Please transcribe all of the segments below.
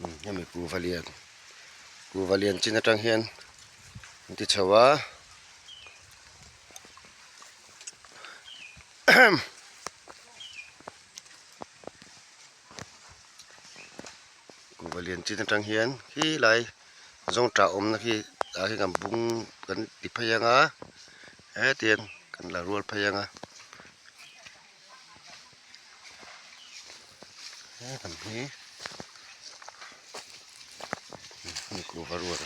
ອືມ ຍັງມີກູວາລຽນ ກູວາລຽນຈີນຕາງຮຽນ ມັນຕິດຊະວາ ກູວາລຽນຈີນຕາງຮຽນ ຄີໄລ ສົງຕາອົມນະ ຄີຕາເຮັດກຳບຸງກັນຕິພະຍາງາ ແອຕຽນກັນລາຣວນພະຍາງາ. ເອີ ຄັນນີ້ ນີ້ກູວາຣວນ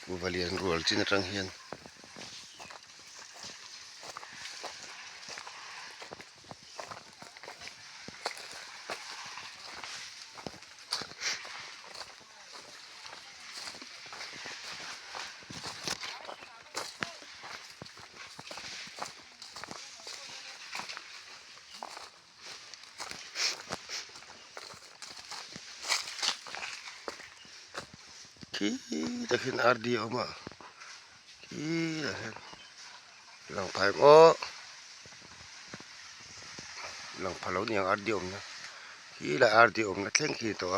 ກູວາລຽນຣວນຈີນຕາງຮຽນ. ຄີຕາເຫັນອາດດີອອກມາ ຄີຕາເຫັນຫຼັງໄຟໂອ ຫຼັງພາໂລນຍັງອາດດີອອກມາ ຄີລະອາດດີອອກມາເຄັ່ງຄີຕົວ.